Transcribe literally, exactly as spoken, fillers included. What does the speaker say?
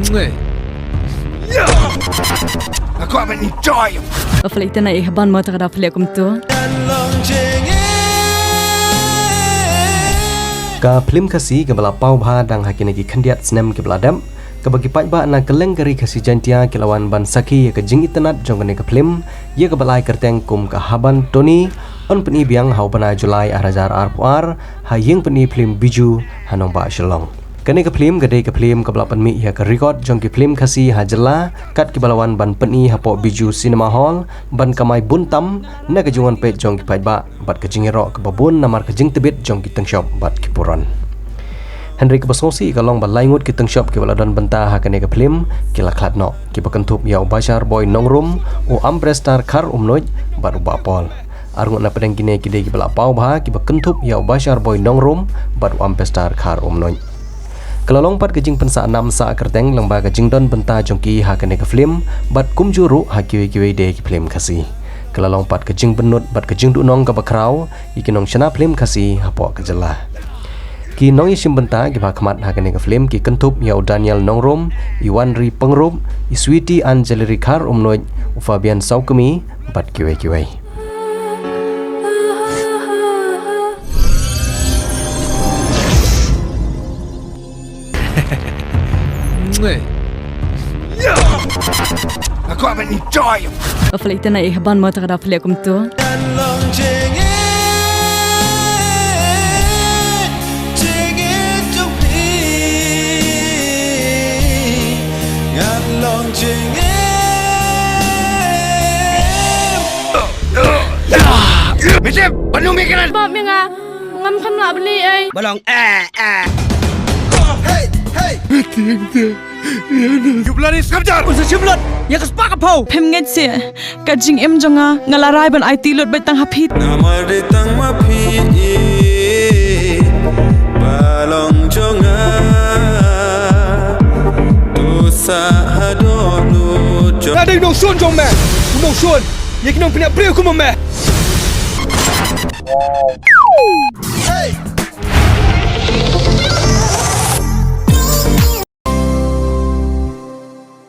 Nge. Aku akan enjoy. Ba phi leh ïa kata, eh, ban mo ta ka da phi leh kumto. Ka phlim Khasi kaba la paw bha dang ha kine ki khyndiat snem kiba la dep, kaba ki paidbah na kylleng ka ri Khasi Jaiñtia ki la wan ban sakhi ïa ka jingitynnad jong kane ka phlim, ïa kaba la ai kyrteng kum ka Haban Tony, yn pyni biang ha u bnai July ar hajar arphew ar, ha ïing pyni phlim Bijou, ha nongbah Shillong. Kane ka phlim ka dei ka phlim kaba la pynmih ïa ka record jong ki phlim Khasi ha jylla, kat kiba la wan ban pyni hapoh Bijou Cinema Hall, ban kamai bun tam na ka jingwan peit jong ki paidbah bad ka jingïaroh kaba bun namar ka jingtbit jong ki tyngshop bad ki burom. Hynrei kaba sngewsih ka long ba lai ngut ki tyngshop kiba la don bynta ha kane ka phlim ki la khlad noh, kiba kynthup ïa u Bashar Boy Nongrum, u Amprestar Khar Umnuid bad u Bah Paul. Arngut na pdeng kine ki dei kiba la paw bha, kiba kynthup ïa u Bashar Boy Nongrum bad u Amprestar Khar Umnuid. Ka la long pat ka jingpynsah nam sah kyrteng lyngba ka jingdon bynta jong ki ha kane ka phlim, bad kumjuh ruh ha kiwei kiwei de ki phlim Khasi. Ka la long pat ka jingbynnud bad ka jingduhnong kaba khraw ïa ki nongshna phlim Khasi hapoh ka jylla. Ki nongïashim bynta kiba khmat ha kane ka phlim ki kynthup ïa u Daniel Nongrum, i Wanri Pyngrope, i Sweety Angeleri Khar Umnuid, u Fabian Sawkmie bad kiwei kiwei. Aku akan enjoy. Ba phi leh ïa kata, eh, ban mo ta ka da phi leh kumto. Mitim, banu mi kena. Bap mi nga, ngam kham lah beli ai. Balong, eh, eh. Hey, hey. You bloody scripture. Usa shimlot, ya ka spak ka pau. Phem ngeit si, ka jingim jong nga, nga la rai ban aiti lut bad tang ha phi. Namar dei tang ma phi, balong jong nga. Tu sa hadon lut jong. Nga dei u nongshun jong me, u nongshun. Ïa ki nongpynïap briew kum me.